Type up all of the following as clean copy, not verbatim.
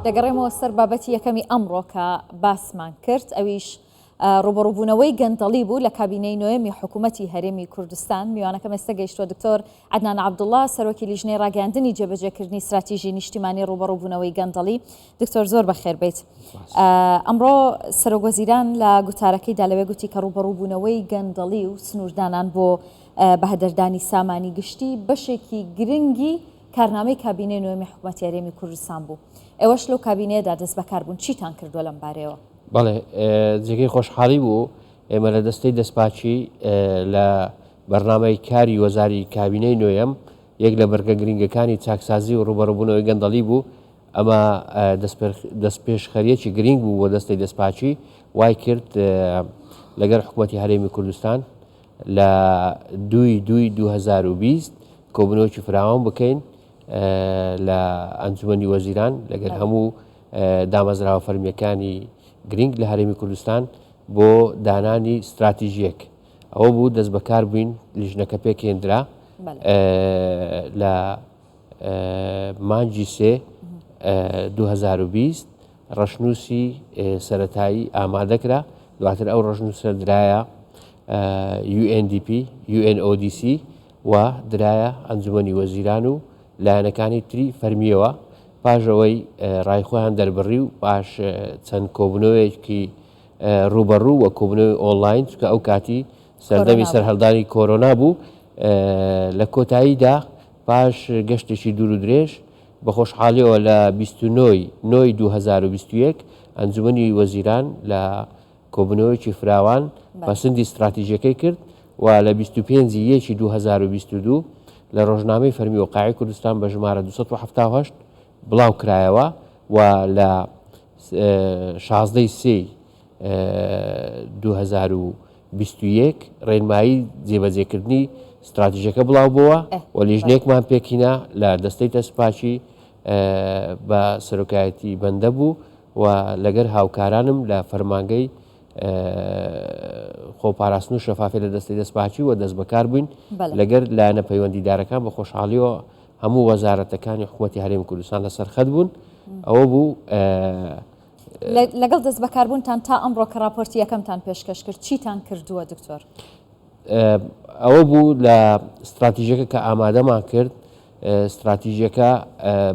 دەگەڕێمەوە سەر بابەتی یەکەمی ئەمڕۆ کە باسمان کرد ئەویش ڕوبەڕوبوونەوەی گەندەڵی بوو لە کابینەی نۆیەمی حکوومەتی هەرێمی کوردستان. میوانەکەم ئێستا گەیشتووە دکتۆر عەدنان عەبدوڵڵا، سەرۆکی لیژنەی ڕاگەیاندنی جێبەجێکردنی ستراتیژی نیشتیمانی ڕووبەڕووبوونەوەی گەندەڵی. دکتۆر زۆر بەخێر بیت. ئەمڕۆ سەرۆک وەزیران لە گوتارەکەیدا لەوێ گوتی کە ڕووبەڕووبوونەوەی گەندەڵی و سنووردانان بۆ بەهەدەردانی سامانی گشتی بەشێکی گرنگی کارنامەی کابینەی نۆیەمی حکوومەتی هەرێمی کوردستان بوو. ئێوەش لەو کابینەیەدا دەستبەکار بوون، چیتان کردووە لەم بارەیەوە؟ بەڵێ جێگەی خۆشحاڵی بوو ئێمە لە دەستەی دەستپاکی لە بەرنامەی کاری وەزاری کابینەی نۆیەم یەک لە بڕگە گرنگەکانی چاکسازی و ڕووبەڕووبوونەوەی گەندەڵی بوو ئەمە دەستپێشخەریەکی گرنگ بوو بۆ دەستەی دەستپاکی وای کرد لەگەر حکوومەتی هەرێمی کوردستان لە دووی دووی 2020 کۆبوونەوەکی فراوان بکەین لە ئەنجومەنی وەزیران لەگەر هەموو دامەزراوە فەرمییەکانی گرینگ لە هەرێمی کوردستان بۆ دانانی ستراتیژییەک. ئەوە بوو دەستبەکار بووین، لیژنەکە پێکهێندرا لە مانگی سێ 2020 ڕەشنووسی سەرەتایی ئامادەکرا، دواتر ئەو ڕەشنووسە درایە UNDP، UNODC و درایە ئەنجومەنی وەزیران و لایەنەکانی تری فەرمییەوە پاش ئەوەی ڕای خۆیان دەربڕی و پاش چەند کۆبوونەوەیەکی ڕووبەڕوو و کۆبوونەوەی ئۆنلاین چونکە ئەو کاتی سەردەمی سەرهەڵدانی کۆرۆنا بوو لە کۆتاییدا پاش گەشتێکی دوور و درێژ بە خۆشحاڵیەوە لە 29 نۆی 2021 ئەنجومەنی وەزیران لە کۆبوونەوەیەکی فراوان پەسندی ستراتیژیەکەی کرد و لە 25 ی یەکی 2022 لە ڕۆژنامەی فەرمی وەقایعی کوردستان بە ژمارە 278 بڵاو کرایەوە و لە 16 ی سێی 2021 ڕێنمایی جێبەجێکردنی ستراتیژەکە بڵاو بۆوە و لیژنەیەکمان پێکهینا لە دەستەی دەستپاکی بە سەرۆکایەتی بەندە بوو و لەگەر هاوکارانم لە فەرمانگەی خۆپاراستن و شەفافی لە دەستی دەستپاکی و دەست بەکار بووین لەگەر لایەنە پەیوەندیدارەکان بە خۆشحاڵیەوە هەموو وەزارەتەکانی حکوومەتی هەرێمی کوردستان لەسەر خەت بوون ئەوە بوو لەگەڵ دەست بەکاربوونتان تا ئەمڕۆ کە راپۆرتی یەکەمتان پێشکەش کرد چیتان کردووە دکتۆر؟ ئەوە بوو لە ستراتیژەکە کە ئامادەمان کرد ستراتیژیەکە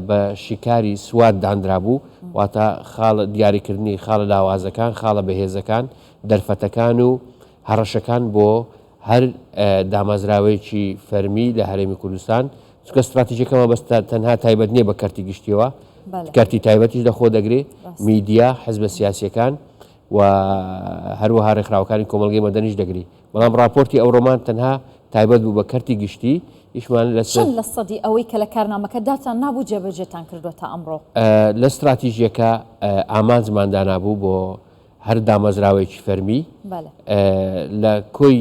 بە شیکاری سوات دانرابوو، واتە خاڵە دیاریکردنی خاڵە لاوازەکان، خاڵە بەهێزەکان، دەرفەتەکان و هەڕەشەکان بۆ هەر دامەزراوەیەکی فەرمی لە هەرێمی کوردستان، چونکە ستراتیژیەکە مەبەست تەنها تایبەت نییە بە کەرتی گشتیەوە، کەرتی تایبەتیش لەخۆ دەگرێ، میدیا، حزبە سیاسیەکان و هەروەها ڕێکخراوەکانی کۆمەڵگەی مەدەنیش دەگری. بەڵام ڕاپۆرتی ئەوڕۆمان تەنها تایبەت بوو بە کەرتی گشتی، ئیشمان لەسەر. چەند لە سەدی ئەوەی کە لە کارنامەکە داتان نابوو جێبەجێتان کردووە تا ئەمڕۆ؟ لە ستراتیژیەکە ئامانجمان دانابوو بۆ هەر دامەزراوەیەکی فەرمی لە کۆی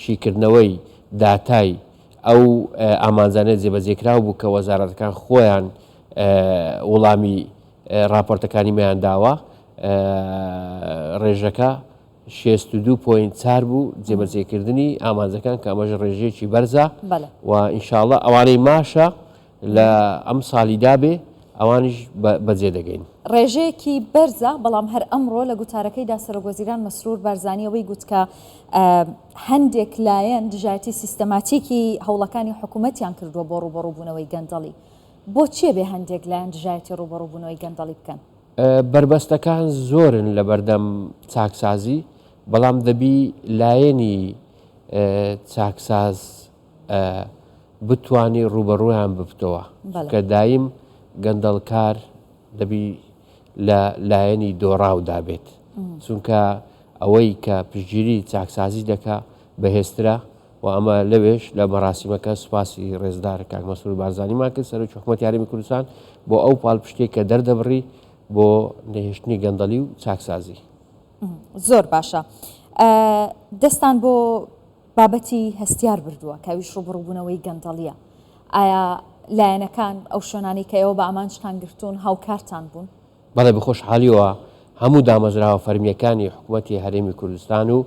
شیکردنەوەی داتای ئەو ئامانجانە جێبەجێکراو بوو کە وەزارەتەکان خۆیان وڵامی ڕاپۆرتەکانی میان داوە ڕێژەکە 62 point چار بوو جێبەجێکردنی ئامانجەکان کە ئەمەش ڕێژەیەکی بەرزە و ئینشاڵڵا ئەوانەی ماشە لە ئەم ساڵیدا بێ ئەوانیش بەجێ دەگەین. ڕێژەیەکی بەرزە، بەڵام هەر ئەمڕۆ لە گوتارەکەیدا سەرۆکوەزیران مەسرور بارزانی ئەوەی گوت کە هەندێک لایەن دژایەتی سیستەماتیکی هەوڵەکانی حکوومەتیان کردووە بۆ ڕووبەڕووبوونەوەی گەندەڵی. بۆچی ئەبێ هەندێک لایەن دژایەتی ڕووبەڕووبوونەوەی گەندەڵی بکەن؟ بەربەستەکان زۆرن لەبەردەم چاکسازی، بەڵام دەبی لایەنی چاکساز بتوانی ڕووبەڕوویان ببتەوە، چونکە دایم گەندەڵکار دەبی لە لایەنی دۆڕاودا بێت، چونکە ئەوەی کە پشتگیری چاکسازی دەکا بەهێزترە و ئەمە لەوێش لە مەراسیمەکە سوپاسی ڕێزدار کاک مەسرور بارزانیمان کرد سەرۆکی حکوومەتی هەرێمی کوردستان بۆ ئەو پاڵپشتیەی کە دەردەبڕی بۆ نەهێشتنی گەندەڵی و چاکسازی. زۆر باشە دەستان بۆ بابەتی هەستیار بردووە کە ئەویش ڕووبەڕووبوونەوەی گەندەڵییە ئایا لایەنەکان ئەو شوێنانەی کە ئێوە بە ئامانجتان گرتوون هاوکارتان بوون؟ بەڵێ بە خۆشحاڵیەوە هەموو دامەزراوە فەرمییەکانی حکومەتی هەرێمی کوردستان و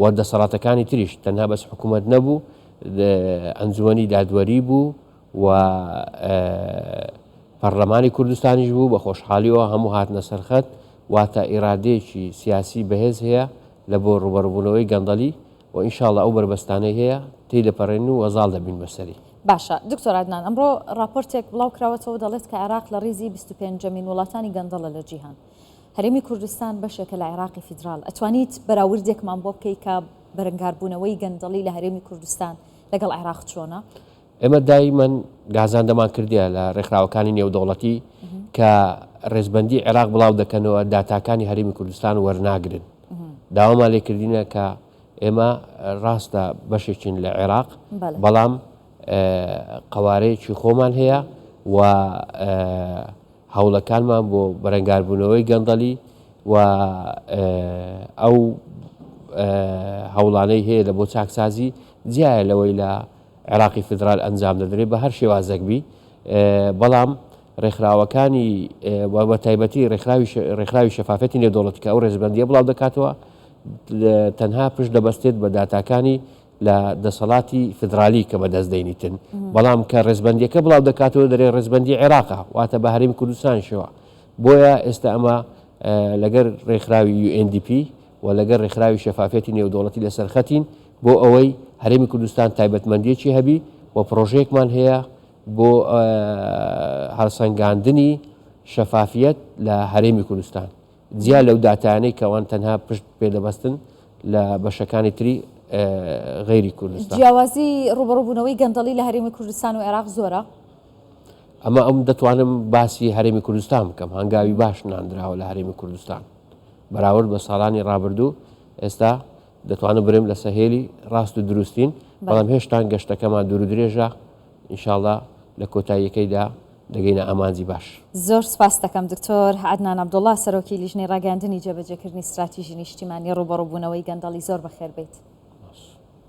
و دەسەڵاتەکانی تریش تەنها بەس حکومەت نەبوو ئەنجومەنی دادوەری بوو و پەڕلەمانی کوردستانیش بوو، بە خۆشحاڵیەوە هەموو هاتنە سەرخەت، واتە ئیرادەیەکی سیاسی بەهێز هەیە لە بۆ ڕووبەڕووبوونەوەی گەندەڵی و ان شاء اللە ئەو بەربەستانەی هەیە تێی دەپەڕێنین و زاڵ دەبین بەسەری. باشە دکتۆر عەدنان ئەمڕۆ ڕاپۆرتێک بڵاو کراوەتەوە دەڵێت کە عێراق لە ڕیزی 25 مین وڵاتانی گەندەڵە لە جیهان. هەرێمی کوردستان بەشێکە لە عێراقی فیدراڵ ئەتوانیت بەراوردێکمان بۆ بکەی کە بەرەنگاربوونەوەی گەندەڵی لە هەرێمی کوردستان لەگەڵ عێراق چۆنە؟ ئێمە دایمەن گازاندەمان کردیە لە ڕێکخراوەکانی نێودەوڵەتی کە ڕێزبەندی عێراق بڵاو دەکەنەوە داتاکانی هەرێمی کوردستان وەرناگرن داوامان لێکردینە کە ئێمە ڕاستە بەشێکین لە عێراق بەڵام قوارەیەکی خۆمان هەیە و هەوڵەکانمان بۆ بەرەنگاربوونەوەی گەندەڵی و ئەو هەوڵانەی هەیە لە بۆ چاکسازی جیایە لەوەی لە عێراقی فیدرال ئەنجام دەدرێت بە هەر شێوازێک بی بەڵام ڕێکخراوەکانی بە تایبەتی ڕێکخراوی ڕێکخراوی شەفافەتی نێودەوڵەتی کە ئەو ڕێزبەندیە بڵاو دەکاتەوە تەنها پشت دەبەستێت بە داتاکانی لە دەسەڵاتی فیدرالی کە بەدەست دەینیتن بەڵام کە ڕێزبەندیەکە بڵاو دەکاتەوە دەرێ ڕێزبەندی عێراقە واتە بە هەرێمی کوردستانیشەوە بۆیە ئێستا ئەمە لەگەر ڕێکخراوی UNDP و لەگەر ڕێکخراوی شەفافیەتی نێودەوڵەتی لەسەر خەتین بۆ ئەوەی هەرێمی کوردستان تایبەتمەندیەکی هەبی و پڕۆژەیەکمان هەیە بۆ هەڵسەنگاندنی شەفافیەت لە هەرێمی کوردستان جیا لەو داتایانەی کە ئەوان تەنها پشت پێ دەبەستن لە بەشەکانی تری غەیری کوردستان. جیاوازی ڕووبەڕووبوونەوەی گەندەڵی لە هەرێمی کوردستان و عێراق زۆرە؟ ئەمە ئەم دەتوانم باسی هەرێمی کوردستان بکەم هەنگاوی باش ناندراوە لە هەرێمی کوردستان بەراورد بە ساڵانی ڕابردوو ئێستا دەتوانم برێم لە سەهێلی ڕاست و دروستین بەڵام هێشتان گەشتەکەمان دوور و درێژە ئینشاءاللە لە کۆتاییەکەیدا دەگەینە ئامانجی باش. زۆر سوپاست دەکەم دکتۆر عەدنان عەبدوڵا سەرۆکی لیژنەی ڕاگەیاندنی جێبەجێکردنی ستراتیژی نیشتیمانی ڕووبەڕووبوونەوەی گەندەڵی زۆر بەخێربێیت.